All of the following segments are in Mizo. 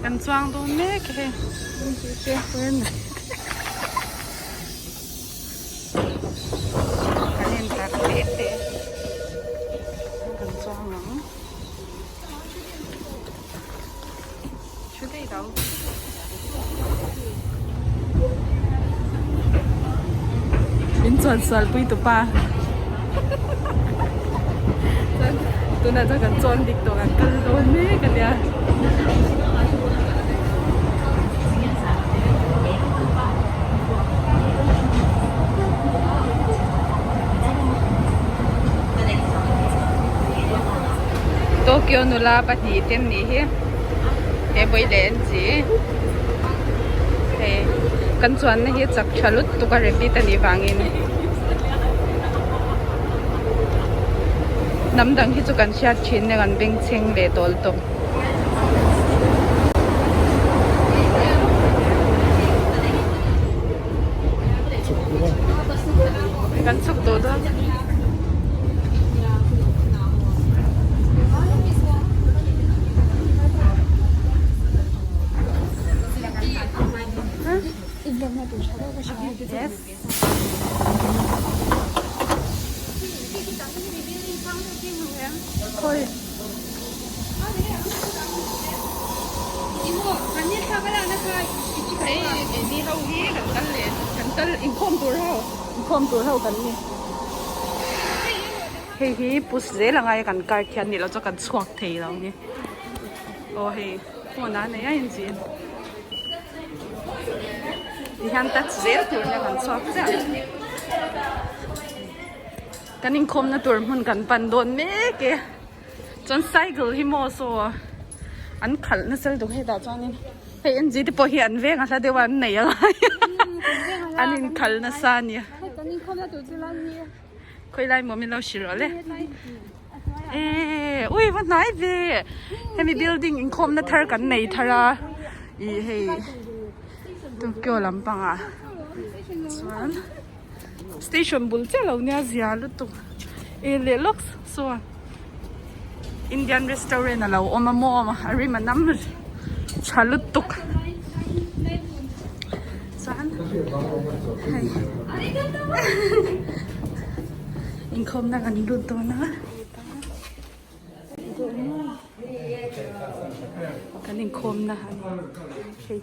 Kan chuang dawn mek e hei. Kan intar te te kan chuang ang. Thu daih lo. Min chuan sual pui tu pa. Chuan tunah chuan kan chuan dik tawh kan kal dawn mek a nia. Tokyo nula pahnih te an nih hi he vawi leh an chi hei kan chuanna hi chak tha lutuk a repeat a nih vangin hnam dang hi chu kan hriat thin nen an bengchheng leh tawl tawp. Kan chhuk tawh dawn. Yes. Khawi. Hei keini ho hi kan kal leh kan kal inkhawm tur ho inkhawm tur ho kan ni. Hei hi push zel a ngai a kan card hian nih loh chuan kan chhuak thei lo ni. Aw hei phone ah nei a inzin. Tihian touch zel tur hian kan chhuak chiah. Kan inkhawmna tur hmun kan pan dawn mek e. Chuan cycle hi maw saw an khalh nasa lutuk hetah chuanin hei NG te pawh hi an veng a hla deuh a an nei a lai an inkhalh nasa a nia. Khawi lai maw min lo hrilh rawh le. Eee ui va hnai ve hemi building inkhawmna thar kan nei thar a ih hei Tokyo lampangah chuan. Station bul chiah lo nia zia lutuk e leh lawk saw Indian restaurant a lo awm a maw a rim a nam tha lutuk chuan hei inkhawmna kan lut dawn a kan inkhawmna a ni hei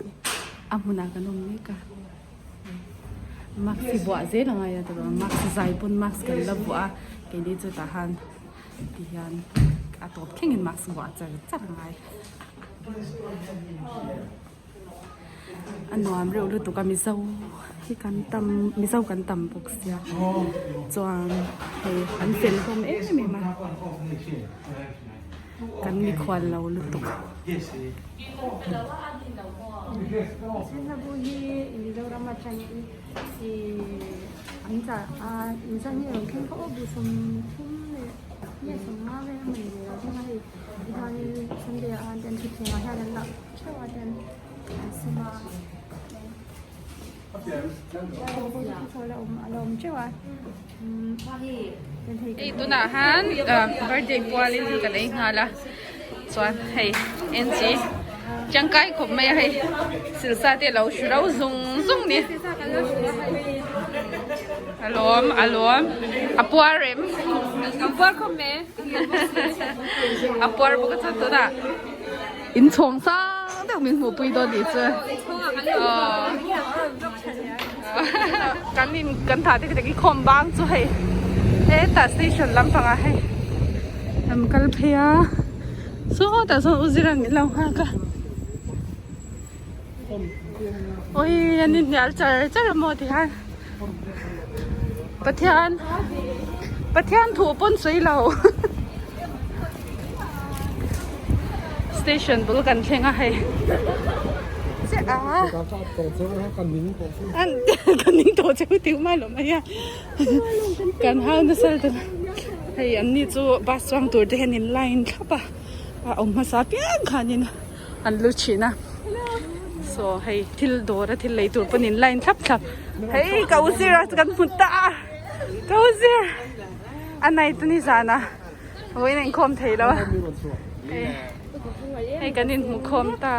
a hmunah kan awm mek a. Mask hi buah zel a ngai a tawrh mask zai pawn mask kan la buah a keini chu tah han ti hian a tawp thlengin mask buah char char a ngai a nuam reuh lutuk a mizo hi kan tam mizo kan tam bawk sia chuan hei an fel hlawm em em a kan mikhual lo lutuk. Zirlabu hi Mizoram atangin ih an chah a inzan hi a lo thleng khawp a bu 30 leh nge 50 vel a ni lo thleng a hei tihianin Sunday ah hian thuthleng ah hian an dah theuh a chuan an sem a a la awm teuh a. Hei tunah han birthday pualin thil kan ei nghal a chuan hei NG tangkai khawp mai a hei silsa te alo hru ro zung zung ni a lawm a lawm a puar em a puar khawp mai a puar bawk a chuan tunah inchhawng sang deuh min hmuhpui dawn tih chu aw. Kan in kan thah te khi khawm bang chu hei hetah station lampangah hei an kal phei a sawtah sawn u Ziran min lo nghak a awi an inhnial char char a maw tikhan Pathian Pathian thu pawn sawi lo station bul kan thleng a hei chiah a kan ning tawh cheu tiu mai lo mai a kan hau nasa lutuk hei an ni chu bus chuang tur te hian in line thlap a a awm hmasa piang khanin an lu thin a saw hei thil dawr a thil lei tur pawn in line thlap thlap hei ka u zir a kan hmu ta a ka u zir a night a ni zan a vawiin a inkhawm thei lo a hei kan inhmu khawm ta.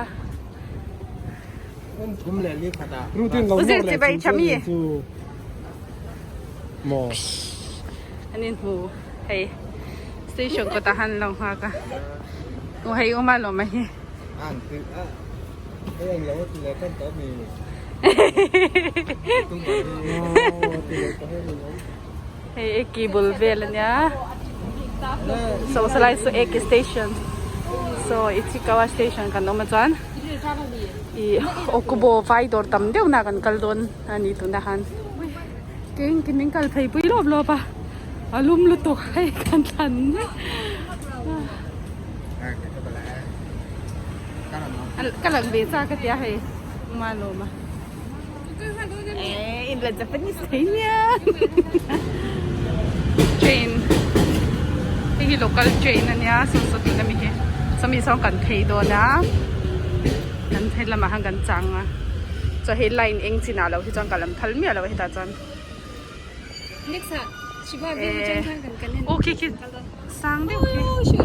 Uzir chibai tha mi an inhmu hei station kawtah han lo nghak a aw hei awm a lawm a hi. Hei eki bul vel ania so salai saw eki station saw Ichikawa station kan awm a chuan ih Okubo vai dawr tam deuh na kan kal dawn a ni tunah khan keng ki min kal phei pui lawp lawp a a lum lutuk hei kan thlan ka lang ve chak a tia hei uma lawm a. Eh, in la Japanese thei nia. Train. Hei hi local train ania, saw saw tih na mi hi. Sawmi sawn kan phei dawn a. Kan phei lamah khan kan chang a. Chuan hei line eng chinah lo hi chuan ka lam phal miah lo a hetah chuan. Eh, aw khi khi sang deuh khi.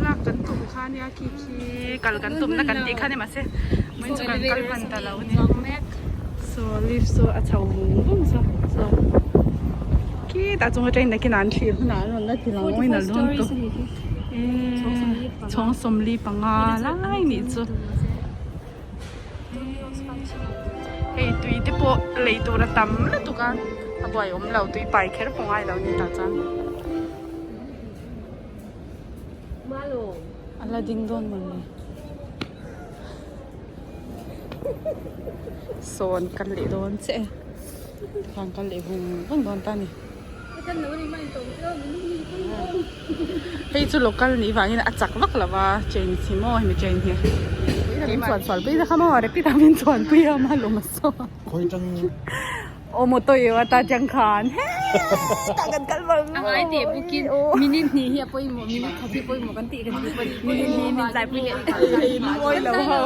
Lak kan tum kha ania khi khi kal kan tum na kan tih kha ni mahse vawiin chu kan kal hman ta lo a ni. Saw lift saw a chho vung vung saw saw khitah chung atangin nakinah an thlir hunah an rawn la ti lang awin a dawn tawh eh chhawng sawmli panga lai nih chu. Hei tui te pawh lei tur a tam lutuk a a buai awm lo tui pai kher pawh ngai lo ni tah chuan a la ding dawn mawni sawn kal leh dawn chiah e tikhan kal leh vung vung dawn ta a ni. Hei chu local nih vangin a chak vak lo va train hi maw hemi train hi min chuan sual pui kha maw rapid a min chuan pui a ma lawm a saw aw motor i ata tang khan hetah kan kal vang a ngai teh bawkin minute hnih hi a pawimawh minute khat hi a pawimawh kan tih kan tih pawh minute hnih min tlai pui leh lungawi lo ho.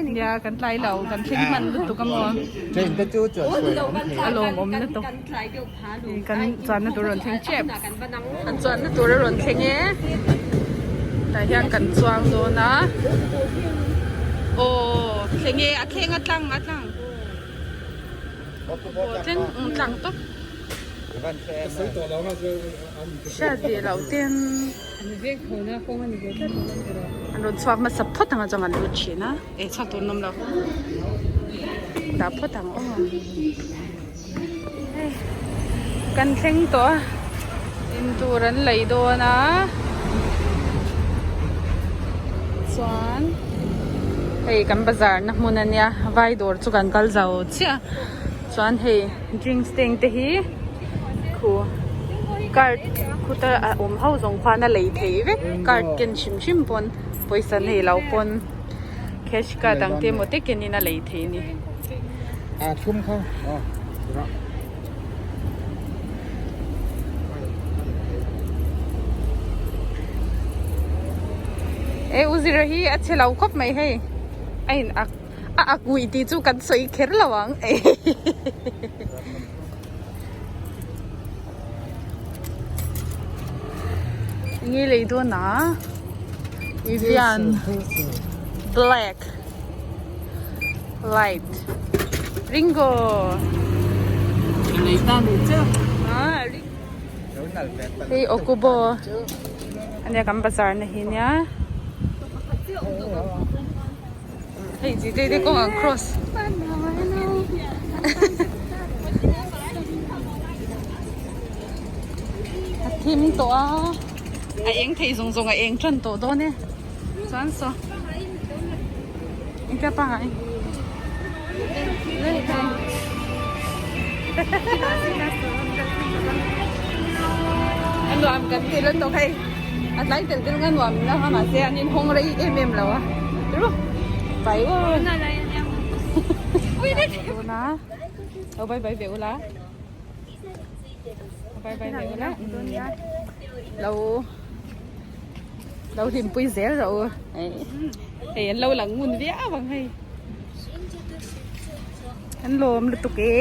Nia kan tlai lo kan thleng hman lutuk a maw a lawmawm lutuk kan chuanna tur a rawn thleng tep kan chuanna tur a rawn thleng e tah hian kan chuang dawn a aw thleng e a thleng a tlang a tlang aw thleng tlang tawp hriat ve loh ten. An rawn chhuak hmasa phawt ang a chuan an lut thin a eh chhuak tur an awm lo dah phawt ang aw hei kan thleng tawh a in tur an lei dawn a chuan hei kan bazar na hmun a nia vai dawr chu kan kal zo chiah a chuan hei drinks te eng te hi khu card khuta a awm ho zawng khuan a lei thei vek card ken hrim hrim pawn pawisa nei lo pawn cash card ang te emaw te kenin a lei thei a ni. E u zira hi a chhe lo khawp mai hei a in ak A ak ui tih chu kan sawi kher lo ang. Enge lei dawn a? Evian black light Ringo. Lei ta ni chu. Hei Okubo ania kan bazar na hi nia. Hei chi te te kawng an cross. A thim tawh a. A eng thei zawng zawng a eng tan tawh dawn e. Chuan saw. Engtia pangai. A nuam kan ti lutuk hei a tlai tel tel nga nuam na kha mahse an in hawng rei em em lo a ru bai u tuna lo bye bye ve ula bye bye ve ula lo lo hlimpui zel rawh u hei an lo lang ngun viau ang hei. An lawm lutuk e.